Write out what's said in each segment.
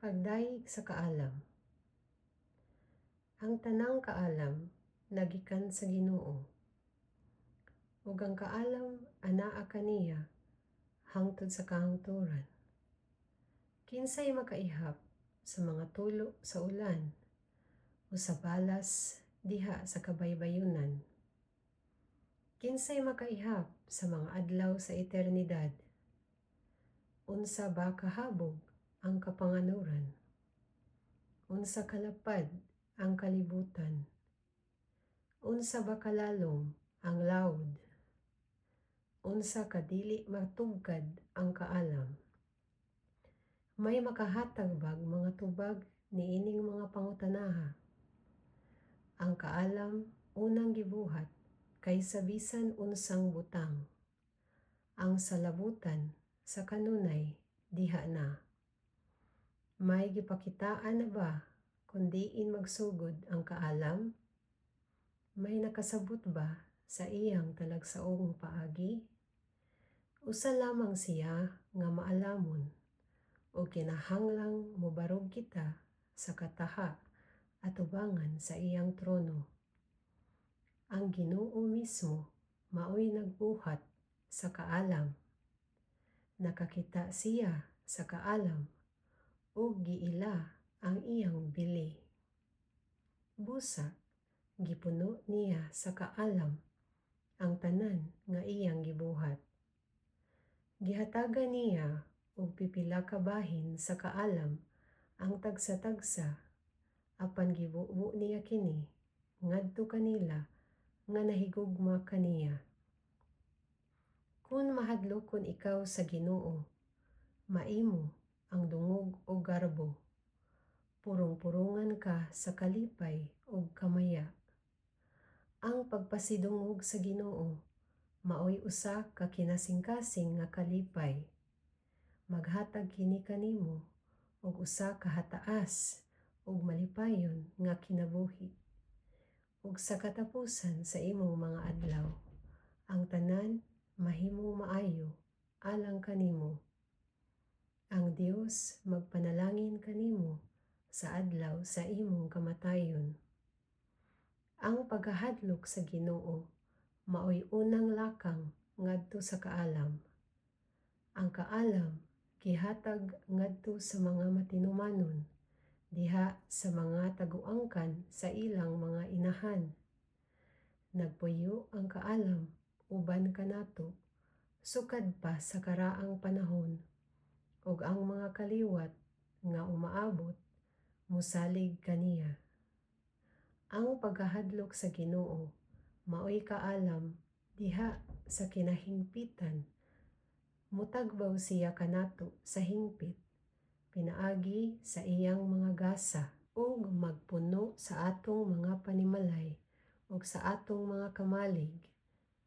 Pagdayeg sa kaalam. Ang tanang kaalam nagikan sa Ginoo, ug ang kaalam anaa kaniya hangtod sa kahangturan. Kinsay makaihap sa mga tulo sa ulan o sa balas diha sa kabaybayonan? Kinsay makaihap sa mga adlaw sa eternidad? Unsa ba kahabog ang kapanganoran? Unsa kalapad ang kalibutan? Unsa ba kalalom ang lawd? Unsa kadili matugkad ang kaalam? May makahatag bag mga tubag niining mga pangutanaha? Ang kaalam unang gibuhat kaysa bisan unsang butang. Ang salabutan sa kanunay diha na. May gipakitaan na ba kon diin magsugod ang kaalam? May nakasabot ba sa iyang talagsaong paagi? Usa lamang siya nga maalamon, ug kinahanglang mobarog kita sa kataha atubangan sa iyang trono. Ang Ginoo mismo maoy nagbuhat sa kaalam. Nakakita siya sa kaalam ug giila ang iyang bili. Busa, gipuno niya sa kaalam ang tanan nga iyang gibuhat. Gihatagan niya og pipila ka bahin sa kaalam ang tagsa-tagsa, apan gibubo niya kini ngadto kanila nga nahigugma kaniya. Kun mahadlokon ikaw sa Ginoo, maimo ang dungog ug garbo. Purong-purungan ka sa kalipay ug kamaya. Ang pagpasidungog sa Ginoo maoy usa ka kinasingkasing nga kalipay. Maghatag kini kanimo og usa ka hataas ug malipayon nga kinabuhi. Ug sa katapusan sa imong mga adlaw, ang tanan mahimong maayo alang kanimo. Ang Dios magpanalangin kanimo sa adlaw sa imong kamatayon. Ang pagkahadlok sa Ginoo maoy unang lakang ngadto sa kaalam. Ang kaalam gihatag ngadto sa mga matinumanon diha sa mga taguangkan sa ilang mga inahan. Nagpuyo ang kaalam uban kanato sukad pa sa karaang panahon, ug ang mga kaliwat nga umaabot mosalig kaniya. Ang pagkahadlok sa Ginoo maoy kaalam diha sa kinahingpitan. Mutagbaw siya kanato sa hingpit pinaagi sa iyang mga gasa ug magpuno sa atong mga panimalay ug sa atong mga kamalig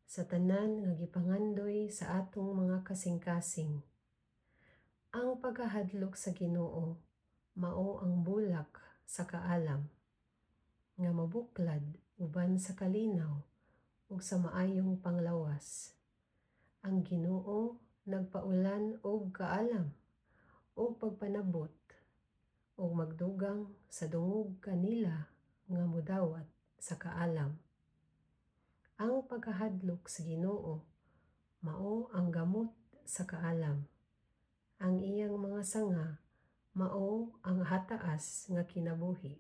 sa tanan nga gipangandoy sa atong mga kasingkasing. Ang pagkahadlok sa Ginoo mao ang bulak sa kaalam nga mabuklad uban sa kalinaw ug sa maayong panglawas. Ang Ginoo nagpaulan og kaalam ug pagpanabot ug magdugang sa dungog kanila nga modawat sa kaalam. Ang pagkahadlok sa Ginoo mao ang gamot sa kaalam. Ang iyang mga sanga mao ang hataas nga kinabuhi.